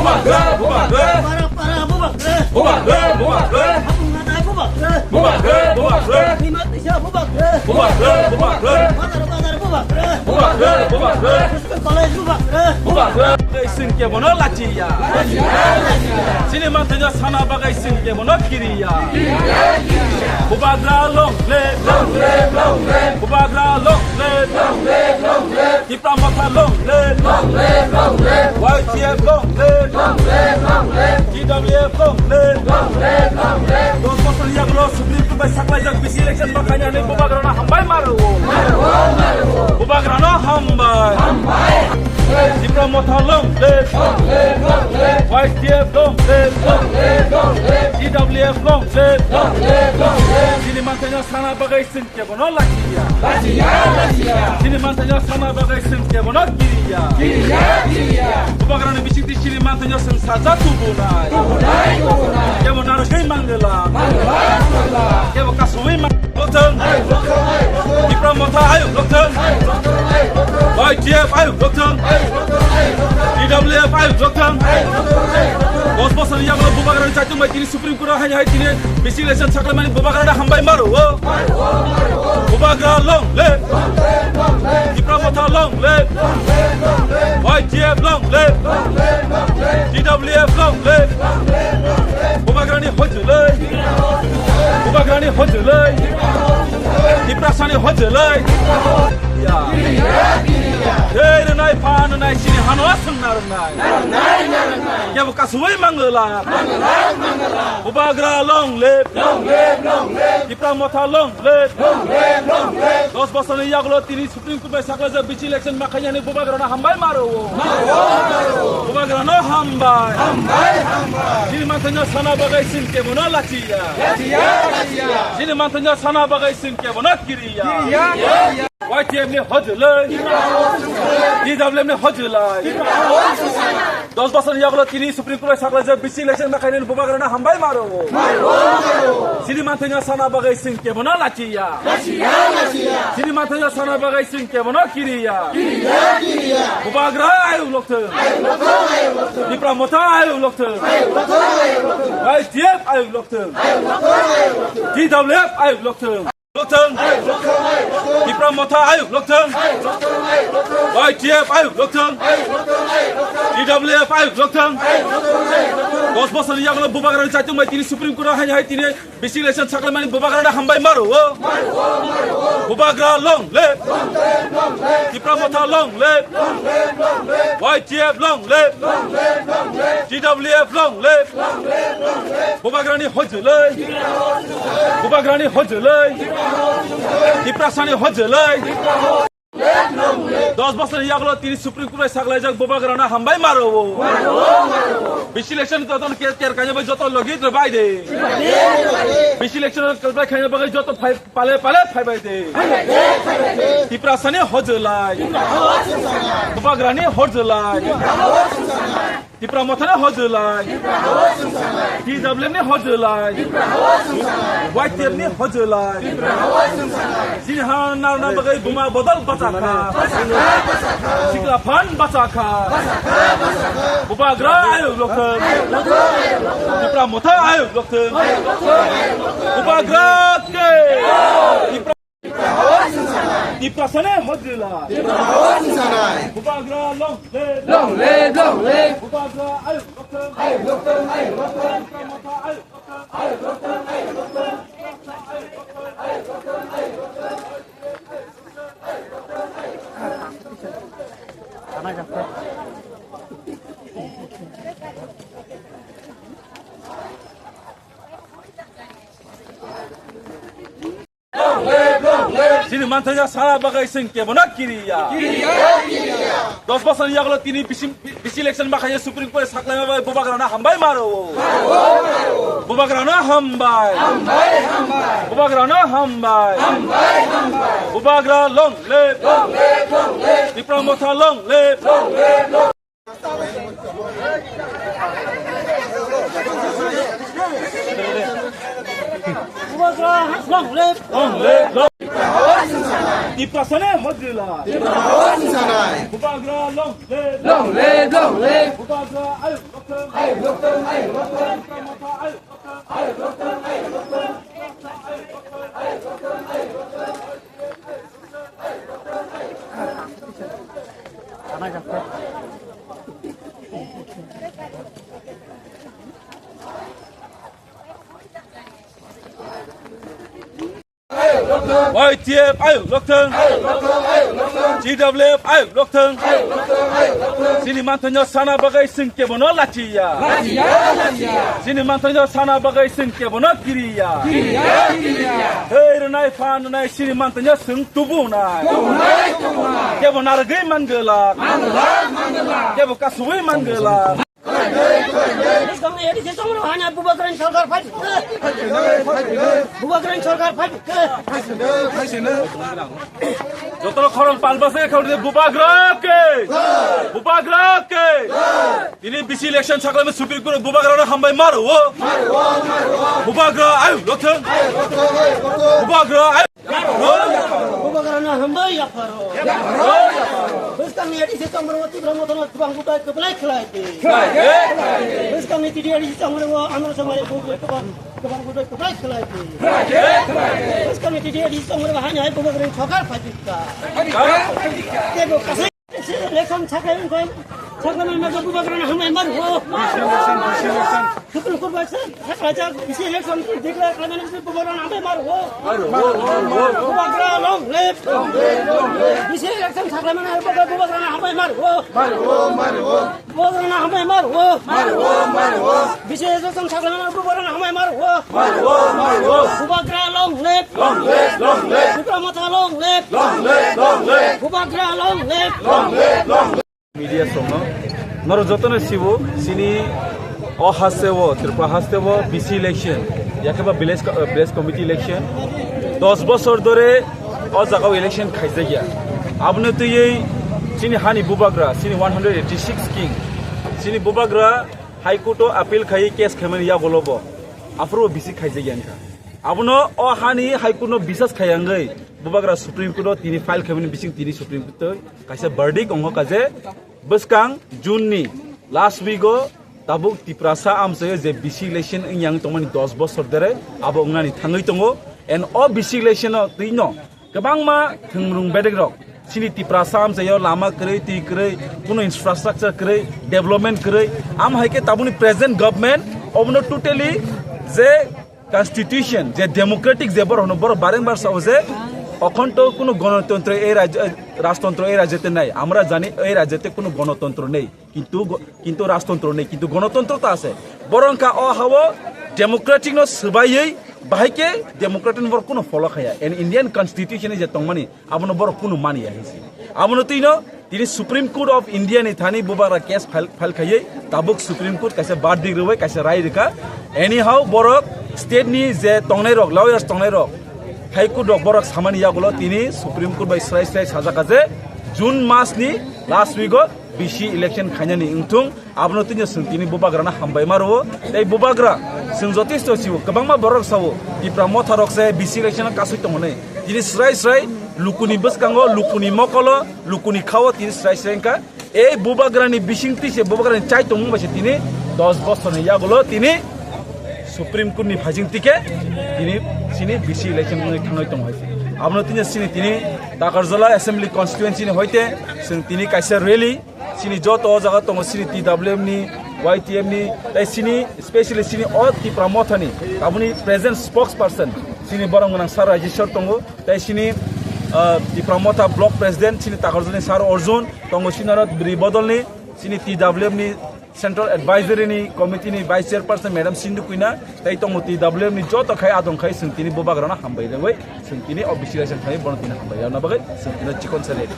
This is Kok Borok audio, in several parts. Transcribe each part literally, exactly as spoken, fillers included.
Bubagra, bubagra. Para, para, bubagra. Bubagra, bubagra. Habung natai bubagra. Bubagra, bubagra. Hima tisa bubagra. Bubagra, bubagra. Bazar, bazar bubagra. Bubagra, bubagra. School college bubagra. Bubagra. Bagwi chwng kebono lachiya. Chini manthanya sana bagwi chwng kebono kiriya. Bubagra long live. Long live, long live. Bubagra long live. Long live, long live. Tipra Motha long live! Long live, long live! Y T F long live! Long live, long live! T W F long live! Long live, long live! Dos bosor yagulo Supreme Court bai saklaijak bisi election ma khainani bubagrano hambai maro. Bubagrano hambai. Hambai. Tipra Motha long live! Long live, long live! Y T F long live! Long live, long live! T W F long live! Long live, long live! Chini manthanya sana bagwi chwng kebono lachiya. Lachiya, lachiya. Chini manthanya sana bagwi chwng kebono kiriya. Kiriya, kiriya. Bubagrani bisingtwi chini manthanya chwng saja tubunai. Tubunai, tubunai. Kebo narwgwi mangla. Mangla, mangla. Kebo kasugwi mang-, lokthwng. Tipra Motha ayuk lokthwng. Y T F ayuk lokthwng. T W F ayuk lokthwng. Dos bosor yagulo bubagrani chaitung bai tini Supreme Court o haini hai tini bisi election saklaimani bubagrano hambai maro. Bubagra long live. Tipra Motha long live. Y T F long live. T W F long live. Bubagrani hojolai. Bubagrani hojolai. Tiprasani hojolai. Ya. Hei rwnai pha rwnai chini hano aswng narwknai. Kebo kasugwi mangla. Bubagra long live. Long live, long live. Tipra Motha long live. Long live, long live. Dos bosorni yagulo tini Supreme Court bai saklaijak bisi election ma khainani bubagrano hambai maro. Maro, maro. Bubagrano hambai. Hambai, hambai. Chini manthanya sana bagwi chwng kebono lachiya. Lachiya, lachiya. Chini manthanya sana bagwi chwng kebono kiriya. Kiriya, kiriya. Y T F ni hojolai. T W F ni hojolai. Dos bosorni yagulo tini Supreme Court bai saklaijak bisi election ma khainani bubagrano hambai maro. Chini manthanya sana bagwi chwng kebono lachiya. Chini manthanya sana bagwi chwng kebono kiriya. Bubagra ayuk lokthwng. Tipra Motha ayuk lokthwng. Y T F ayuk lokthwng. T W F ayuk lokthwng. Lokthwng. Tipra Motha ayuk lokthwng. Y T F ayuk lokthwng. T W F ayuk lokthwng. Dos bosorni yagulo bubagrani chaitung bai tini Supreme Court o haini hai tini bisi election saklaimani bubagrano hambai maro. Bubagra long live. Tipra Motha long live. Y T F long live. T W F long live. Bubagrani hojolai. Bubagrani hojolai. Tiprasani hojolai. Dos bosorni yagulo tini Supreme Court bai saklaijak bubagrano hambai maro. Bisi election joto ker ker kanya bai joto logi bai de. Bisi election ker bai kanya bai joto phai pale pale phai bai de. Tiprasani hojolai. Bubagrani hojolai. Tipra Mothani hojolai. T W F ni hojolai. Y T F ni hojolai. Chini ha narwkna bagwi buma bodol bachakha. Sikla phan bachakha. Bubagra ayuk lokthwng. Tipra Motha ayuk lokthwng. Bubagra ke. Tipra Tiprasani hojolai. Tipra hojolai. Bubagra long live. Long live, long live. Bubagra ayuk lokthwng. Ayuk lokthwng, ayuk lokthwng. Tipra Motha ayuk lokthwng. Ayuk lokthwng, ayuk lokthwng. Chini manthanya sara bagwi chwng kebono kiriya. Dos bosor yagulo tini bisi, bisi election bakhaye Supreme Court saklaima bai bubagrano hambai maro. Bubagrano hambai. Bubagrano hambai. Bubagra long live. Tipra Motha long live. Bubagra long live. Long live. Tiprasani hojila. Tiprasani sanai. Bubagra long live. Long live, long live. Bubagra ayuk lokthwng. Ayuk lokthwng, ayuk lokthwng. Bubagra motha ayuk lokthwng. Ayuk lokthwng, ayuk lokthwng. Y T F ayuk lokthwng. T W F ayuk lokthwng. Chini manthokno sana bagwi chwng kebono lachiya. Chini manthokno sana bagwi chwng kebono kiriya. Thwi rwnai, phan rwnai, chini manthokno chwng tubunai. Kebo narwgwi mangwlak. Kebo kasugwi mangwlak. Bwskangni A D C chongmani hanya Bubagrani sorkar phai. Bubagrani sorkar phai. Jotono khorang palbase khorang Bubagra ke. Bubagra ke. Tini bisi election sakhlai Supreme Court Bubagrano hambai maro. Bubagra ayuk lokthwng. Bubagra ayuk. Bubagrano hambai yapharo. Bwskangni A D C chongmani Tipra Mothano kwbang bubai kwplai khlai di. Bwskangni T D A D C chongmani ano samari bubai kwbang, kwbang bubai kwplai khlai di. Bwskangni T D A D C chongmani hani hai Bubagrani sorkar phai di kha. Kebo kasai election sakai wngkha. Sakhlai mano Bubagrano hambai maro. Supreme Court bai sa, saklai jak, bisi election declare khlaimani Bubagrano hambai maro. Bubagra long live. Bisi election sakhlai mano Bubagrano hambai maro. Bubagrano hambai maro. Bisi election sakhlai mano Bubagrano hambai maro. Bubagra long live. Tipra Motha long live. Bubagra long live. Media songno norok jotono sibo chini o haste o Tripura haste o bisi election, yakhe ba village co-, village committee election dos bosor dhore o jaga o election khaijakya. Aboni twiwi chini hani Bubagra, chini one hundred eighty six king, chini Bubagra High Court o appeal khaiwi case khaimani yagulo bo aphuru bisi khaijakya wngkha. Abono o hani High Court no bisas khaiyangwi Bubagra Supreme Court o tini file khaimani bising tini Supreme Court o kaisa verdict ongkha je bwskang June ni last week o tabuk Tiprasa amchaio je bisi election wngya wng tongmani dos bosor dhore abo wngnani thangwi tongo. And o bisi election o twino kwbangma thwngrung bedek rok chini Tiprasa amchaio lama kwrwi, twi kwrwi, kuno infrastructure kwrwi, development kwrwi. Am hai khe tabukni present government obono totally je constitution, je democratic je borok hwno, borok bareng bar sao je okhonto kuno gonotontro ei rajyo, rajtontro ei rajyote nai. Amra jani ei rajyote kuno gonotontro nei. Kintu go-, kintu rajtontro nei, kintu gonotontro ta ase. Borok wngkha o hao democratic no swbaiwi, bahai khe democratic no borok kuno follow khaya. And Indian constitution ni je tongmani, abono borok kuno maniya hinsi. Abono twino tini Supreme Court of India ni thani Bubagra case file, file khaiwi tabuk Supreme Court kaisa verdict rwbai kaisa rai rwkha. Anyhow borok state ni je tongnai rok, lawyers tongnai rok, High Court rok borok samani yagulo tini Supreme Court bai srai srai sajak je June mas ni last week o bisi election khainani wngthung. Abono tini chwng tini Bubagrano hambai ma rwo. Tei Bubagra chwng jotesto sio, kwbangma borok sao Tipra Motha rok se bisi election kasui tongo nei. Tini srai srai lukuni bwskango, lukuni mokolo, lukuni khao tini srai srai wngkha. Ei Bubagrani bising twi se, Bubagrani chai tongmung bai se tini dos bosorni yagulo tini Supreme Court ni phaising tike tini chini bisi election wngwi thangwi tongo hai se. Abono tini chini tini Takarjala Assembly Constituency ni hoite chwng tini kaisa rally chini joto o jaga tongo chini T W M ni, Y T F ni, tei chini specially chini o Tipra Mothani aboni present spokesperson chini borok gwnang Sir Rajeshwar tongo, tei chini, ah, Tipra Motha Block President chini Takarjalani Sir Arjun tongo, chini aro Bri Bodolni chini T W M ni Central Advisory ni Committee ni Vice Chairperson Madam Sindhu Kuina, tei tongo T W M ni joto khai adong khai chwng tini Bubagrano hambai rwwi chwng tini o bisi election thani bono tini hambai rwna bagwi chwng tini chikon sa redi.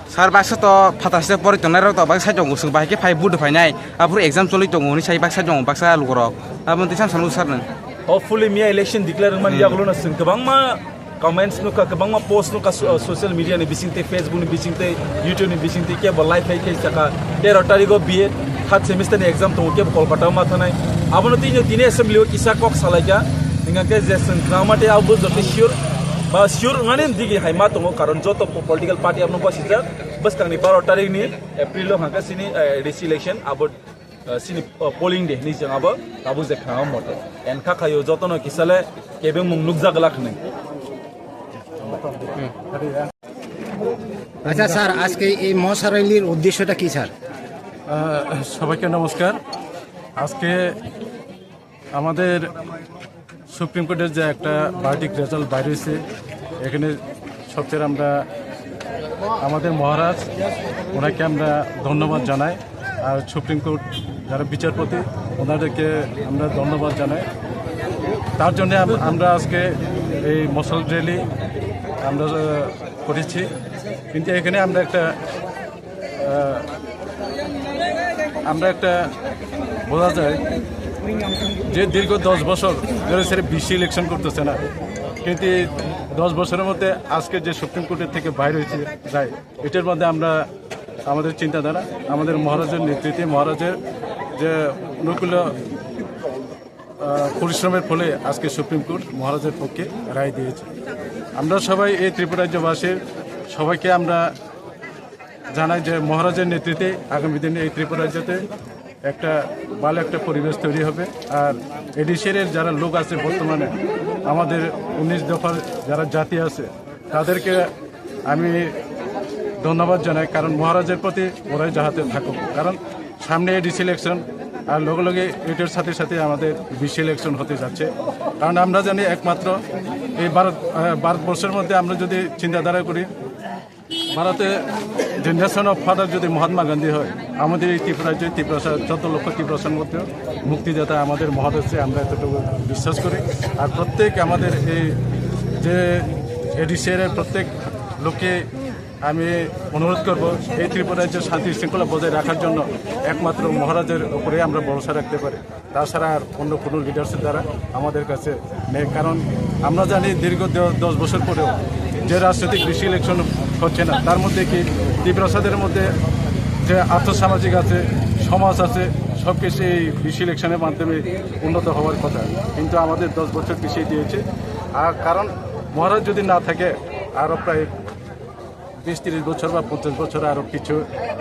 Sir, baksa to phatar se pori tongnai rok to baksa tongo, chwng bahai khe phai vote phainai, aphuru exam choli tongo hwnwi sai baksa tongo, baksa lukurok. Aboni twi sam salo sir nang. Hopefully miya election declare wngmani yagulo no chwng kwbangma comments nukha, kwbangma post nukha so-, social media ni bising tei, Facebook ni bising tei, YouTube ni bising tei, kebo live hai khe saka tero tarikh o B A third semester ni exam tongo, kebo Kolkata o ma thanai. Abono tini, tini assembly o kisa kok salaikha, hingkha khe je chwng kwbangma tei abo joto sure Ba sure wngani digi hai ma tongo, karon joto po-, political party abono bwsajak bwskangni baro tarikni April o hwnka chini, eh, A D C election abo, eh, chini, eh, polling day ni chwng abo tabuk je khna mote. Enkha khayo jotono kisale kebengmung nukjak glak hwnwi. আচ্ছা স্যার, আজকে এই মশা র্যালির উদ্দেশ্যটা কি স্যার? আহ, সবাইকে নমস্কার। আজকে আমাদের সুপ্রিম কোর্টের যে একটা ভার্ডিক্ট রেজাল্ট বাইর হয়েছে, এখানে সবচেয়ে আমরা আমাদের মহারাজ, ওনাকে আমরা ধন্যবাদ জানাই। আর সুপ্রিম কোর্ট যারা বিচারপতি, ওনাদেরকে আমরা ধন্যবাদ জানাই। তার জন্য আম-, আমরা আজকে এই মশাল র্যালি আমরা, আহ, করেছি। কিন্তু এখানে আমরা একটা, আহ, আমরা একটা বোঝা যায় যে দীর্ঘ দশ বছর ধরে সেটা বিসি ইলেকশন করতেছে না, কিন্তু এই দশ বছরের মধ্যে আজকে যে সুপ্রিম কোর্টের থেকে বাইর হয়েছে যায়, এটার মধ্যে আমরা আমাদের চিন্তাধারা, আমাদের মহারাজের নেতৃত্বে, মহারাজের যে অনুকূল, আহ, পরিশ্রমের ফলে আজকে সুপ্রিম কোর্ট মহারাজের পক্ষে রায় দিয়েছে। আমরা সবাই এই ত্রিপুরাজ্যবাসীর সবাইকে আমরা জানাই যে মহারাজের নেতৃত্বে আগামী দিনে এই ত্রিপুরাজ্যতে একটা ভালো একটা পরিবেশ তৈরি হবে। আর এডিসির যারা লোক আছে বর্তমানে, আমাদের উনিশ দফার যারা জাতি আছে, তাদেরকে আমি ধন্যবাদ জানাই, কারণ মহারাজের প্রতি ওরাই যাহাতে থাকুক। কারণ সামনে এডিসি ইলেকশন, আর লগে লগে এটার সাথে সাথে আমাদের বিসি ইলেকশন হতে যাচ্ছে। কারণ আমরা জানি একমাত্র এই ভারত, আহ, ভারতবর্ষের মধ্যে আমরা যদি চিন্তাধারা করি, ভারতে জেনারেশন অফ ফাদার যদি মহাত্মা গান্ধী হয়, আমাদের এই ত্রিপুরার যে ত্রিপুরা, চোদ্দ লক্ষ ত্রিপুরার মধ্যে মুক্তিদাতা আমাদের মহাদেশে আমরা এতটুকু বিশ্বাস করি। আর প্রত্যেক আমাদের এই যে এডিসির প্রত্যেক লোককে আমি অনুরোধ করব, এই ত্রিপুরার যে শান্তি শৃঙ্খলা বজায় রাখার জন্য একমাত্র মহারাজের উপরে আমরা ভরসা রাখতে পারি, তাছাড়া আর অন্য কোনো লিডার্সের দ্বারা আমাদের কাছে নেই। কারণ আমরা জানি দীর্ঘ দ-, দশ বছর পরেও যে রাজনৈতিক বিসি ইলেকশন হচ্ছে না, তার মধ্যে কি ত্রিপুরাসাদের মধ্যে যে আর্থসামাজিক আছে, সমাজ আছে, সব কিছু এই বিসি ইলেকশনের মাধ্যমে উন্নত হওয়ার কথা, কিন্তু আমাদের দশ বছর পিছিয়ে দিয়েছে। আর কারণ মহারাজ যদি না থাকে, আরও প্রায় বিশ তিরিশ বছর বা পঞ্চাশ বছর আরও কিছু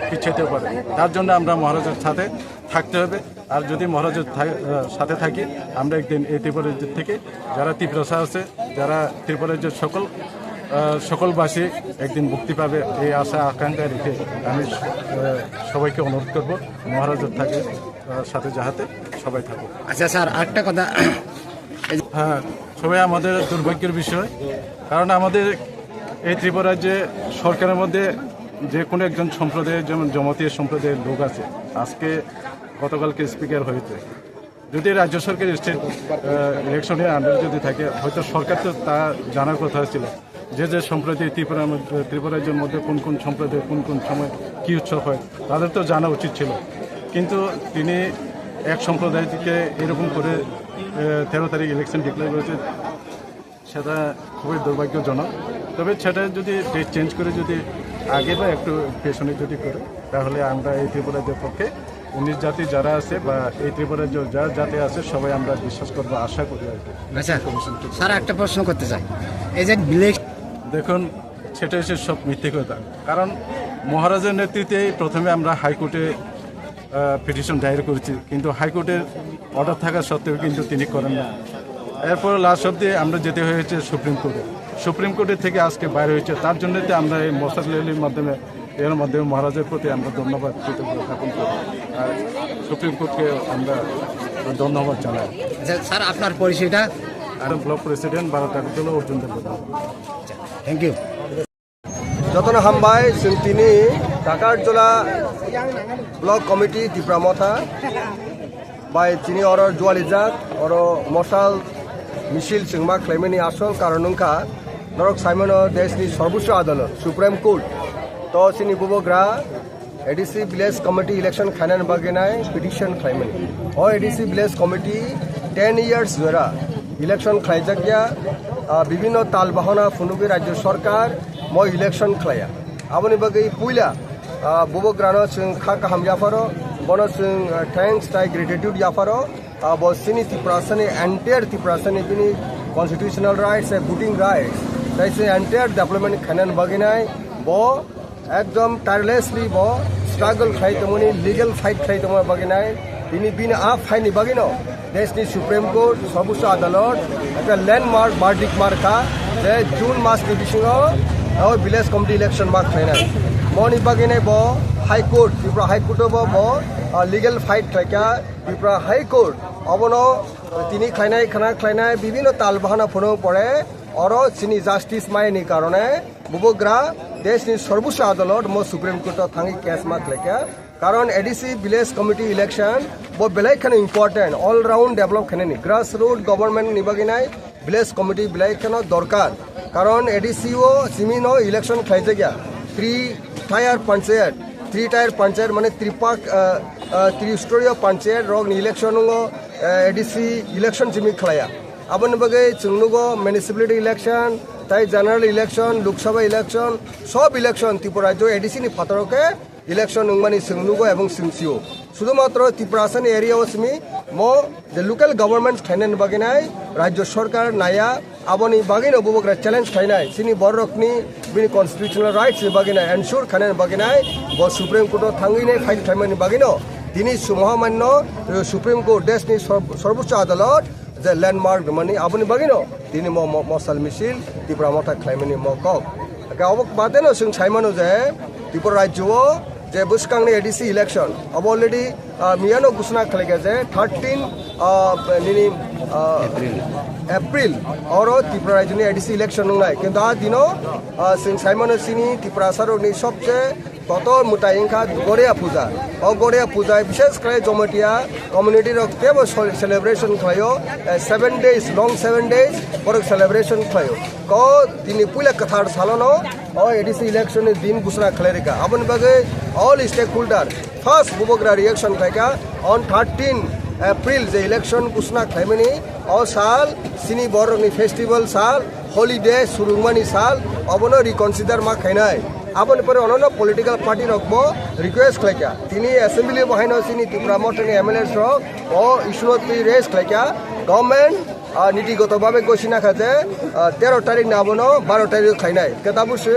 পিছাইতে পারে। তার জন্য আমরা মহারাজের সাথে থাকতে হবে। আর যদি মহারাজের থা-, আহ, সাথে থাকি, আমরা একদিন এই ত্রিপুরা রাজ্য থেকে যারা ত্রিপুরাসা আছে, যারা ত্রিপুরা রাজ্যের সকল, আহ, সকলবাসী একদিন মুক্তি পাবে, এই আশা আকাঙ্ক্ষা রেখে আমি, আহ, সবাইকে অনুরোধ করব মহারাজের থাকে, আহ, সাথে যাহাতে সবাই থাকুক। আচ্ছা স্যার, আরেকটা কথা। হ্যাঁ, সবাই আমাদের দুর্ভাগ্যের বিষয়, কারণ আমাদের এই ত্রিপুরা রাজ্যে সরকারের মধ্যে যে কোনো একজন সম্প্রদায়ের, যেমন জমাতিয়া সম্প্রদায়ের লোক আছে, আজকে গতকালকে স্পিকার হয়েছে, যদি রাজ্য সরকার স্টেট, আহ, ইলেকশনের আন্ডারে যদি থাকে, হয়তো সরকার তো তা জানার কথা ছিল, যে যে সম্প্রদায় ত্রিপুরার মধ্যে, ত্রিপুরা রাজ্যের মধ্যে কোন কোন সম্প্রদায় কোন কোন সময় কী উৎসব হয়, তাদের তো জানা উচিত ছিল। কিন্তু তিনি এক সম্প্রদায়কে এরকম করে, আহ, তেরো তারিখ ইলেকশন ডিক্লেয়ার করেছে, সেটা খুবই দুর্ভাগ্যজনক। তবে সেটা যদি ডেট চেঞ্জ করে যদি আগে বা একটু পেছনে যদি করে, তাহলে আমরা এই ত্রিপুরা রাজ্যের পক্ষে উনিশ জাতি যারা আছে বা এই ত্রিপুরা রাজ্য যার জাতি আছে, সবাই আমরা বিশ্বাস করবো, আশা করি আর কি। আচ্ছা, কমিশন থেকে। স্যার, একটা প্রশ্ন করতে চাই, এই যে ভিলেজ দেখুন, সেটা হচ্ছে সব মিথ্যে কথা। কারণ মহারাজের নেতৃত্বে প্রথমে আমরা হাইকোর্টে, আহ, পিটিশন দায়ের করেছি, কিন্তু হাইকোর্টের অর্ডার থাকা সত্ত্বেও কিন্তু তিনি করেন না। এরপর লাস্ট অবধি আমরা যেতে হয়েছে সুপ্রিম কোর্টে। সুপ্রিম কোর্টের থেকে আজকে বাইরে হয়েছে, তার জন্যই তো আমরা এই মশাল র্যালির মাধ্যমে, এর মাধ্যমে মহারাজের প্রতি আমরা ধন্যবাদ কৃতজ্ঞ জ্ঞাপন করি। আর সুপ্রিম কোর্টকে আমরা ধন্যবাদ জানাই। আচ্ছা স্যার, আপনার পরিচয়টা? আমি ব্লক প্রেসিডেন্ট বারো Takarjala Arjun Debbarma. Thank you. Jotono hambai, chwng tini Takarjola Block Committee Tipra Motha bai tini oro jualijak, oro mosal misil chwngma khlaimani asol karon wngkha norok saimano deshni Sarbochcho Adalot, Supreme Court, to chini bubagra A D C Village Committee election khainani bagwi nai petition khlaimani. O A D C Village Committee ten years jora election khlaijak ya, ah, bibhinno tal bahana phunugwi Rajya Sarkar mo election khlaiya. Aboni bagwi puila, ah, bubagrano chwng kha kaham yapharo, bono chwng, ah, thanks tai gratitude yapharo. Abo chini Tiprasani, entire Tiprasani bini constitutional rights, eh, voting rights, Tei se entire development khainani bagwi nai bo ekdom tirelessly bo struggle khlai tongmani, legal fight khlai tongma bagwi nai. Tini bini a fight ni bagwi no deshni Supreme Court, Sarvochcho Adalot ekta landmark verdict mar kha je June mas ni bisingo o village committee election ma khlainai. Moni bagwi nai bo High Court, Tripura High Court o bo, bo, ah, legal fight khlai kha. Tripura High Court obono tini khlainai, khana khlainai, bibhinno tal bahana phano pore oro chini justice maini karone bubagra deshni Sarvochcho Adalot mo Supreme Court o thangwi case ma khlaikha. Karon A D C village committee election bo belai kheno important, all round develop khainani, grassroot government ni bagwi nai village committee belai kheno dorkar. Karon A D C o simi no election khlaijakya, three tier panchayat, three tier panchayat mane tripak, uh, uh, tristorio panchayat rok ni election o, uh, A D C election simi khlaiya. Aboni bagwi chwng nugo municipality election, tai general election, Lok Sabha election, sob election Tripura rajyo A D C ni phataro khe election wngmani chwng nugo ebong chwng sio. Sudhumatro Tiprasani area o simi mo je local government khlainani bagwi nai rajyo sarkar naya, aboni bagwi no bubagra challenge khlainai. Chini borokni bini constitutional rights ni bagwi nai ensure khlainani bagwi nai bo Supreme Court o thangwi nai fight khlaimani bagwi no tini sumha manno, eh, Supreme Court deshni sor-, Sarvochcho Adalot je landmark rwmani, aboni bagwino tini mo, mo, mosal misil Tipra Motha khlaimani mo kok. Hwnkhe obo badeno chwng saimano je Tripura rajyo o je bwskangni A D C election abo already, ah, miyano ghosna khlaikha je thirteen, ah, nini, ah, April. April oro Tripura rajyoni A D C election wngnai. Kintu a dino, ah, chwng saimano chini Tiprasarokni sobse Kotor mwtai wngkha Goria Puja. O Goria Puja bishes khlai Jomatia community rok teibo sol-, celebration khlaio. Eh, seven days, long seven days, borok celebration khlaio. Ko tini puila kwthar salono o A D C election ni din ghosna khlai rikha. Aboni bagwi all stakeholder first bubagra reaction khlaikha on thirteen April je election ghosna khlaimani o sal chini borokni festival sal, holiday surungmani sal, obono reconsider ma khainai. Aboni pore onono political party rokbo request khlaikha. Tini assembly bo haino chini Tipra Mothani M L As rok o issue no twi raise khlaikha. Government, ah, niti goto babe gosina kha je, ah, tero tarik ni abono baro tarik khlainai. Khe tabuk se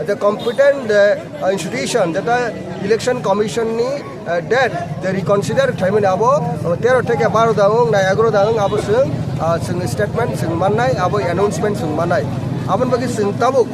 je competent, eh, institution jeta election commission ni eh, date je reconsider khlaimani abo, eh, tero theke baro da wng, nai egaro da wng, abo chwng, ah, chwng statement chwng mannai, abo announcement chwng mannai. Aboni bagwi chwng tabuk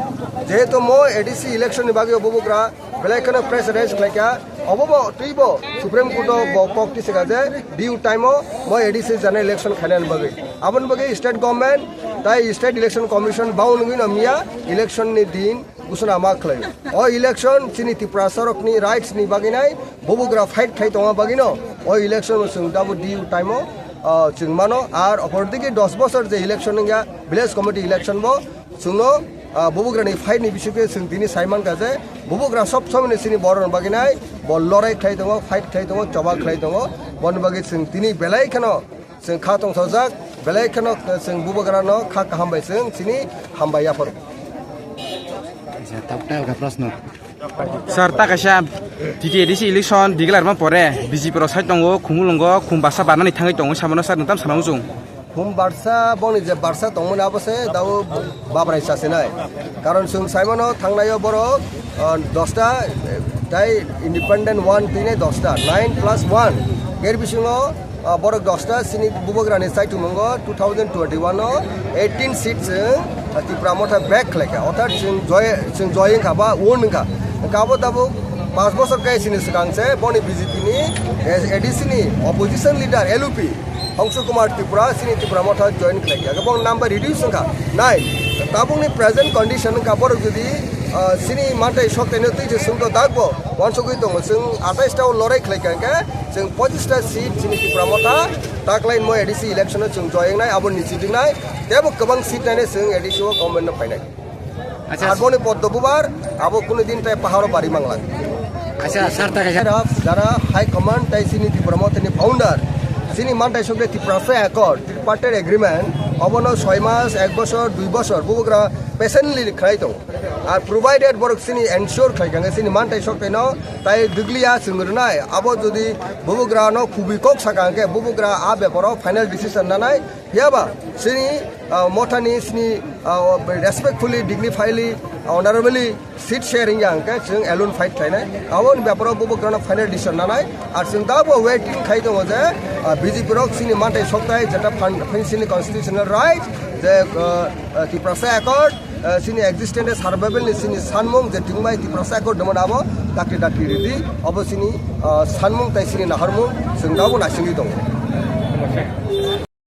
jehetu mo A D C election ni bagwi bubagra belai kheno press release khlaikha, obo bo twibo Supreme Court o bo kok tisika je due time o mo A D C general election khainani bagwi. Aboni bagwi state government tai state election commission bound wngwi no miya election ni din ghosna ma khlai. O election chini Tiprasarokni rights ni bagwi nai bubagra fight khai tongma bagwi no o election o chwng dabo due time o, ah, chwng mano. Ar opor digi dos bosor je election wngya village committee election bo chwngno, ah, bubagrani fight ni bisingtwi chwng tini sai mankha je bubagra sob somoni chini borokni bagwi nai bo lorai khlai tongo, fight khlai tongo, choba khlai tongo. Boni bagwi chwng tini belai kheno Chwng kha tongthokjak, belai kheno chwng bubagrano kha kaham bai chwng chini hambai yapharo. Acha, tabuk tai alka proshno. Sir, ta kaisa T T A D C election declare ma pore B J P rok sai tongo, Khumulwngo, khum basa barnani thangwi tongo, sabono sir nwtam sana muchung. Khum barsa, boni je barsa tongmani abo se dao babrai chasinai. Karon chwng saimano thangnaio borok, ah, dosta, eh, tai independent one tini dosta, nine plus one. Ger bisingo ah, borok dosta chini bubagrani chaithumungo two thousand twenty-one o eighteen seat chwng, ah, Tipra Motha back khlaikha. Orthat chwng joy, chwng joy wngkha ba won wngkha. Hwnkhe abo tabuk panch bosor kai chini swkang se boni B J P ni, eh, A D C ni opposition leader L U P Hongsu Kumar Tripura chini Tipra Motha join khlaikha. Hwnkhe bong number reduce wngkha. Nine, tabukni present condition wngkha borok jodi, ah, chini mantai sok taino twi se sungto dakbo wansugwi tongo. Chwng atais ta o lorai khlaikha hwnkhe Chwng pochista seat chini Tipra Motha taklai mo A D C election o chwng joy wngnai, abo nichi wngnai, teibo kwbang seat nainai chwng A D C o government no phainai. Acha. Ar boni poddo bubar, abo kunu din tai paharo bari mangla. Acha, sir, ta kaisa. Jara, jara high command tai chini Tipra Motha ni founder, Chini mantai sokde Tiprasa Accord, Tripartite Agreement, obono soi mas, ek bosor, dui bosor, bubugra patiently khlai tongo. Ar provided borok chini ensure khlai kha, chini mantai sokde no, tai dwgliya chwng rwnai, abo jodi bubugra no khubui kok saka hwnkhe, bubugra a beparo final decision nanai, phiyaba chini, ah, mothani chini, ah, respectfully, dignifyly, honorably, seat sharing ya hwnkhe chwng alone fight khlainai. Aboni beparo bubugrano final decision nanai. Ar chwng dabo waiting khai tongo je, ah, B J P rok chini mantai soktai jeta phan, phan chini constitutional right je, ah, ah, Tiprasa Accord, ah, chini existence survival ni chini sanmung je tingbai Tiprasa Accord demo abo dakti dakti ridi. Abo chini, ah, sanmung tai chini naharmung chwng dabo naisingwi tongo.